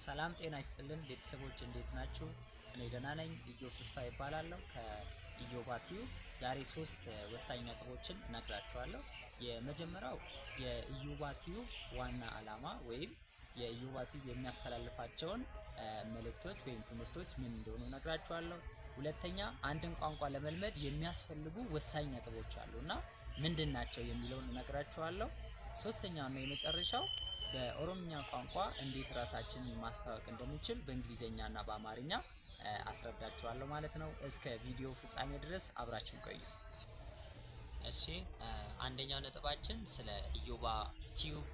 ሰላም ጤና ይስጥልን ቤተሰቦች፣ እንዴት ናችሁ? እኔ ደህና ነኝ። ኢዮብ ተስፋ ይባላለሁ ከኢዮባ ቲዩብ። ዛሬ ሶስት ወሳኝ ነጥቦችን እነግራችኋለሁ። የመጀመሪያው የኢዮባ ቲዩብ ዋና ዓላማ ወይም የኢዮባ ቲዩብ የሚያስተላልፋቸውን መልእክቶች ወይም ትምህርቶች ምን እንደሆኑ እነግራችኋለሁ። ሁለተኛ፣ አንድን ቋንቋ ለመልመድ የሚያስፈልጉ ወሳኝ ነጥቦች አሉ እና ምንድን ናቸው የሚለውን እነግራችኋለሁ። ሶስተኛው እና የመጨረሻው በኦሮምኛ ቋንቋ እንዴት ራሳችንን ማስተዋወቅ እንደምንችል በእንግሊዝኛ እና በአማርኛ አስረዳችኋለሁ ማለት ነው። እስከ ቪዲዮ ፍጻሜ ድረስ አብራችሁን ቆዩ። እሺ፣ አንደኛው ነጥባችን ስለ ኢዮባ ቲዩብ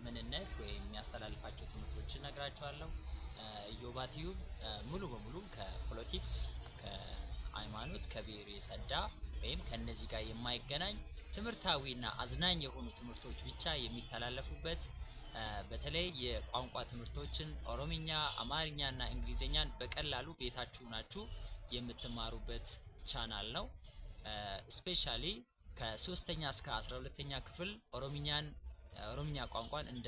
ምንነት ወይም የሚያስተላልፋቸው ትምህርቶችን እነግራችኋለሁ። ኢዮባ ቲዩብ ሙሉ በሙሉ ከ politics፣ ከሃይማኖት፣ ከብሔር የጸዳ ወይም ከእነዚህ ጋር የማይገናኝ ትምህርታዊና አዝናኝ የሆኑ ትምህርቶች ብቻ የሚተላለፉበት፣ በተለይ የቋንቋ ትምህርቶችን ኦሮምኛ፣ አማርኛ እና እንግሊዝኛን በቀላሉ ቤታችሁ ናችሁ የምትማሩበት ቻናል ነው። Specially ከ3ኛ እስከ 12ኛ ክፍል ኦሮምኛ ቋንቋን እንደ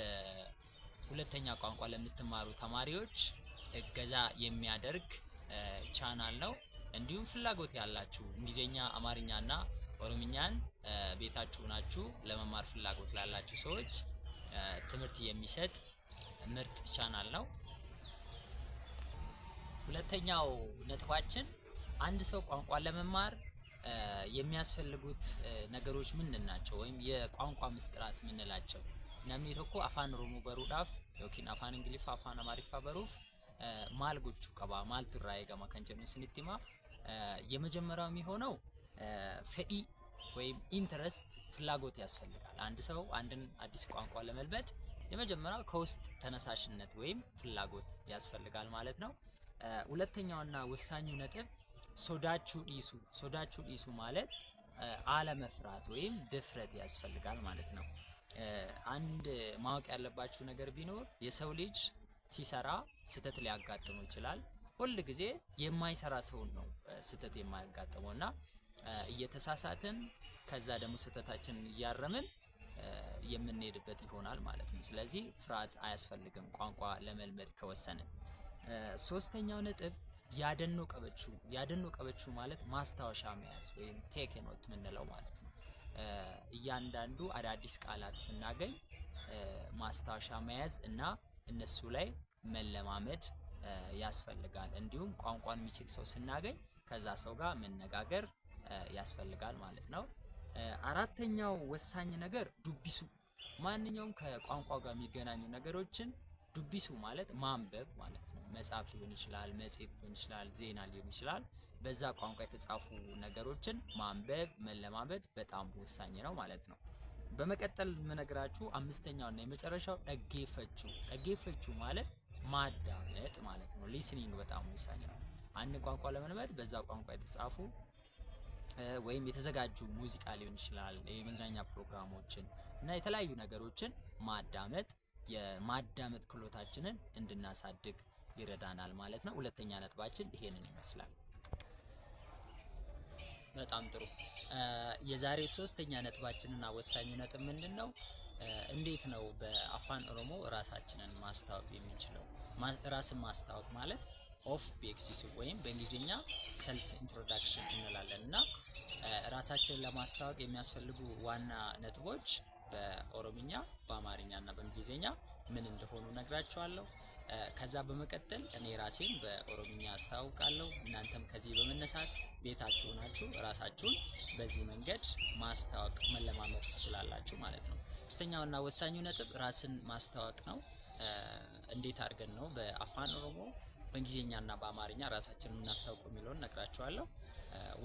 ሁለተኛ ቋንቋ ለምትማሩ ተማሪዎች እገዛ የሚያደርግ ቻናል ነው። እንዲሁም ፍላጎት ያላችሁ እንግሊዝኛ፣ አማርኛ እና ኦሮምኛን ቤታችሁ ናችሁ ለመማር ፍላጎት ላላችሁ ሰዎች ትምህርት የሚሰጥ ምርጥ ቻናል ነው። ሁለተኛው ነጥባችን አንድ ሰው ቋንቋ ለመማር የሚያስፈልጉት ነገሮች ምንድን ናቸው? ወይም የቋንቋ ምስጢራት የምንላቸው። Namni tokko Afaan Oromoo baruudhaaf yookiin Afaan Ingiliffaa, Afaan Amaariffaa baruuf maal gochuu qaba, maaltu irraa eegama kan jedhu isinitti hima. የመጀመሪያው የሚሆነው fedhii ወይም interest፣ ፍላጎት ያስፈልጋል። አንድ ሰው አንድን አዲስ ቋንቋ ለመልመድ የመጀመሪያው ከውስጥ ተነሳሽነት ወይም ፍላጎት ያስፈልጋል ማለት ነው። ሁለተኛውና ወሳኙ ነጥብ sodaachuu dhiisuu። Sodaachuu dhiisuu ማለት አለመፍራት ወይም ድፍረት ያስፈልጋል ማለት ነው። አንድ ማወቅ ያለባችሁ ነገር ቢኖር የሰው ልጅ ሲሰራ ስህተት ሊያጋጥመው ይችላል። ሁል ጊዜ የማይሰራ ሰውን ነው ስህተት የማያጋጥመው እና እየተሳሳትን ከዛ ደግሞ ስህተታችንን እያረምን የምንሄድበት ይሆናል ማለት ነው። ስለዚህ ፍርሃት አያስፈልግም ቋንቋ ለመልመድ ከወሰንን። ሶስተኛው ነጥብ yaadannoo qabachuu። Yaadannoo qabachuu ማለት ማስታወሻ መያዝ ወይም take note የምንለው ማለት ነው። እያንዳንዱ አዳዲስ ቃላት ስናገኝ ማስታወሻ መያዝ እና እነሱ ላይ መለማመድ ያስፈልጋል። እንዲሁም ቋንቋን የሚችል ሰው ስናገኝ ከዛ ሰው ጋር መነጋገር ያስፈልጋል ማለት ነው። አራተኛው ወሳኝ ነገር dubbisuu፣ ማንኛውም ከቋንቋ ጋር የሚገናኙ ነገሮችን dubbisuu ማለት ማንበብ ማለት ነው። መጽሐፍ ሊሆን ይችላል፣ መጽሔት ሊሆን ይችላል፣ ዜና ሊሆን ይችላል። በዛ ቋንቋ የተጻፉ ነገሮችን ማንበብ መለማመድ በጣም ወሳኝ ነው ማለት ነው። በመቀጠል የምነግራችሁ አምስተኛው እና የመጨረሻው dhaggeeffachuu። Dhaggeeffachuu ማለት ማዳመጥ ማለት ነው። Listening በጣም ወሳኝ ነው። አንድ ቋንቋ ለመልመድ በዛ ቋንቋ የተጻፉ ወይም የተዘጋጁ ሙዚቃ ሊሆን ይችላል፣ የመዝናኛ ፕሮግራሞችን እና የተለያዩ ነገሮችን ማዳመጥ የማዳመጥ ክህሎታችንን እንድናሳድግ ይረዳናል ማለት ነው። ሁለተኛ ነጥባችን ይሄንን ይመስላል። በጣም ጥሩ። የዛሬ ሶስተኛ ነጥባችንና ወሳኙ ነጥብ ምንድን ነው? እንዴት ነው በአፋን ኦሮሞ ራሳችንን ማስተዋወቅ የምንችለው? ራስን ማስተዋወቅ ማለት of beeksisuu ወይም በእንግሊዝኛ self introduction እንላለን እና ራሳችንን ለማስተዋወቅ የሚያስፈልጉ ዋና ነጥቦች በኦሮምኛ፣ በአማርኛ እና በእንግሊዝኛ ምን እንደሆኑ ነግራችኋለሁ። ከዛ በመቀጠል እኔ ራሴን በኦሮምኛ አስተዋውቃለሁ። እናንተም ከዚህ በመነሳት ቤታችሁ ሆናችሁ ራሳችሁን በዚህ መንገድ ማስተዋወቅ መለማመድ ትችላላችሁ ማለት ነው። ሶስተኛውና ወሳኙ ነጥብ ራስን ማስተዋወቅ ነው። እንዴት አድርገን ነው በአፋን ኦሮሞ፣ በእንግሊዝኛና በአማርኛ ራሳችንን የምናስተዋውቀው የሚለውን ነግራችኋለሁ።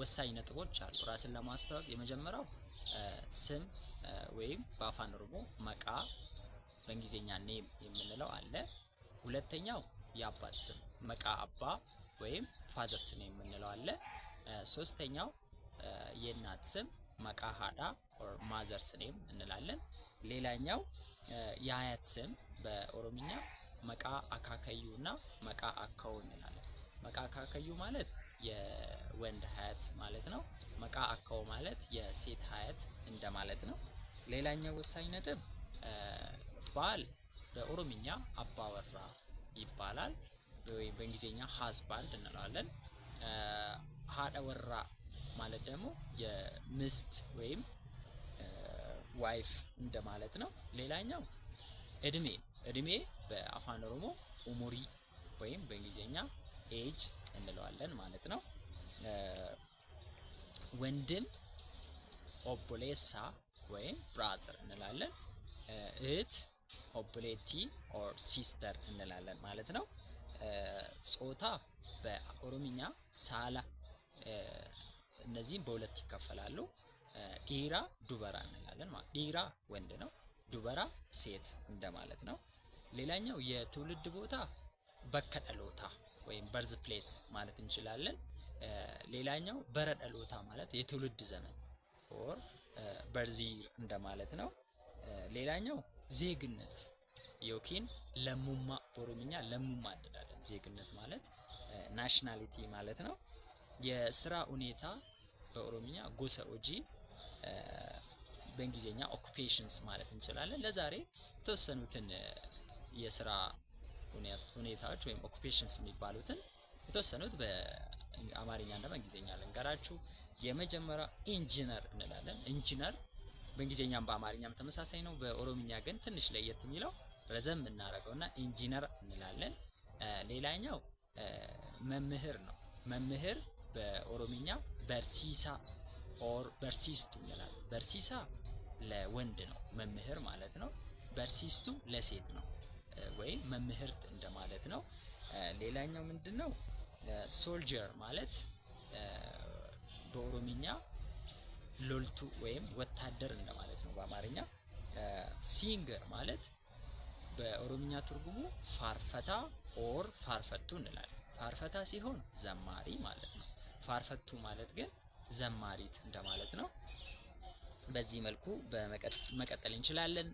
ወሳኝ ነጥቦች አሉ ራስን ለማስተዋወቅ። የመጀመሪያው ስም ወይም በአፋን ኦሮሞ maqaa፣ በእንግሊዝኛ name የምንለው አለ። ሁለተኛው የአባት ስም maqaa abbaa ወይም father's name የምንለው አለ። ሶስተኛው የእናት ስም maqaa haadhaa or mother's name እንላለን። ሌላኛው የአያት ስም በኦሮምኛ maqaa akaakayyuu እና maqaa akaakoo እንላለን። Maqaa akaakayyuu ማለት የወንድ አያት ማለት ነው። Maqaa akaakoo ማለት የሴት አያት እንደማለት ነው። ሌላኛው ወሳኝ ነጥብ ባል በኦሮምኛ abbaa warraa ይባላል። ወይም በእንግሊዝኛ husband እንለዋለን። Haadha warraa ማለት ደግሞ የሚስት ወይም wife እንደማለት ነው። ሌላኛው እድሜ፣ እድሜ በአፋን ኦሮሞ umurii ወይም በእንግሊዝኛ age እንለዋለን ማለት ነው። ወንድም obboleessa ወይም brother እንላለን። እህት obboleettii or sister እንላለን ማለት ነው። ጾታ በኦሮምኛ saala፣ እነዚህም በሁለት ይከፈላሉ። Dhiira dubara እንላለን ማለት dhiira ወንድ ነው፣ dubara ሴት እንደማለት ነው። ሌላኛው የትውልድ ቦታ bakka dhalootaa ወይም birth place ማለት እንችላለን። ሌላኛው bara dhalootaa ማለት የትውልድ ዘመን or birth year እንደማለት ነው። ሌላኛው ዜግነት yookiin lammummaa፣ በኦሮምኛ lammummaa እንላለን። ዜግነት ማለት nationality ማለት ነው። የስራ ሁኔታ በኦሮምኛ gosa hojii፣ በእንግሊዝኛ occupations ማለት እንችላለን። ለዛሬ የተወሰኑትን የስራ ሁኔታዎች ወይም occupations የሚባሉትን የተወሰኑት በአማርኛ እና በእንግሊዝኛ ልንገራችሁ። የመጀመሪያው ኢንጂነር እንላለን። ኢንጂነር በእንግሊዝኛም በአማርኛም ተመሳሳይ ነው። በኦሮምኛ ግን ትንሽ ለየት የሚለው ረዘም እናደርገውና injiinara እንላለን። ሌላኛው መምህር ነው። መምህር በኦሮምኛ barsiisaa or barsiistuu እንላለን። Barsiisaa ለወንድ ነው፣ መምህር ማለት ነው። Barsiistuu ለሴት ነው ወይም መምህርት እንደማለት ነው። ሌላኛው ምንድነው? Soldier ማለት በኦሮምኛ loltuu ወይም ወታደር እንደማለት ነው በአማርኛ። Singer ማለት በኦሮምኛ ትርጉሙ faarfataa or faarfattuu እንላለን። Faarfataa ሲሆን ዘማሪ ማለት ነው። Faarfattuu ማለት ግን ዘማሪት እንደማለት ነው። በዚህ መልኩ መቀጠል እንችላለን።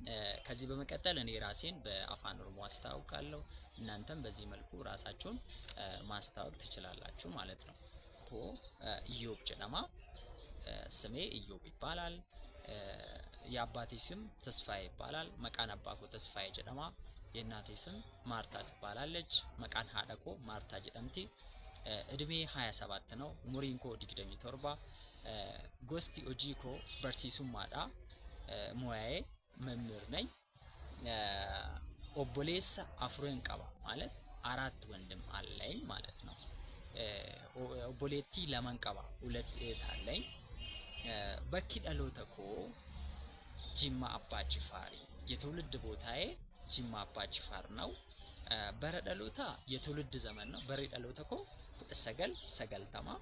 ከዚህ በመቀጠል እኔ ራሴን በአፋን ኦሮሞ አስተዋውቃለሁ። እናንተም በዚህ መልኩ ራሳችሁን ማስተዋወቅ ትችላላችሁ ማለት ነው። Koo ኢዮብ jedhama። ስሜ ኢዮብ ይባላል። የአባቴ ስም ተስፋዬ ይባላል። Maqaan abbaa koo ተስፋዬ jedhama። የእናቴ ስም ማርታ ትባላለች። Maqaan haadha koo ማርታ jedhamti። እድሜ 27 ነው። Umuriin koo 27። Gosti hojii koo barsiisummaadha። ሙያዬ መምህር ነኝ። Obboleessa afurin qaba ማለት አራት ወንድም አለኝ ማለት ነው። Obboleettii laman qaba፣ ሁለት እህት አለኝ። Bakki dhaloota koo ጅማ አባ ጅፋር፣ የትውልድ ቦታዬ ጅማ አባ ጅፋር ነው። Bara dhalootaa የትውልድ ዘመን ነው። Barri dhaloota koo 1990።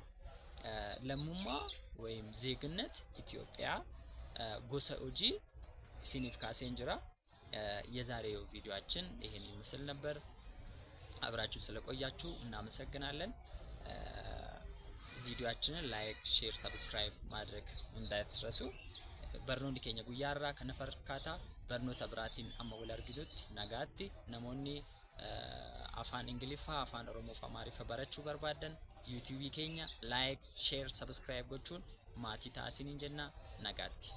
Lammummaa ወይም ዜግነት ኢትዮጵያ። Gosa hojii isiniif kaaseen jira። የዛሬው ቪዲዮአችን ይሄን ይመስል ነበር። አብራችሁ ስለቆያችሁ እናመሰግናለን። ቪዲዮአችንን like፣ share፣ subscribe ማድረግ እንዳትረሱ። Barnoonni keenya guyyaarraa kana fakkaata. Barnoota biraatiin amma wal arginutti nagaatti. Namoonni afaan Ingiliffaa, afaan Oromoo fi Amaariffa barachuu barbaadan yuutuubii keenya like, share, subscribe gochuun maatii ta'aa isiniin jenna. Nagaatti.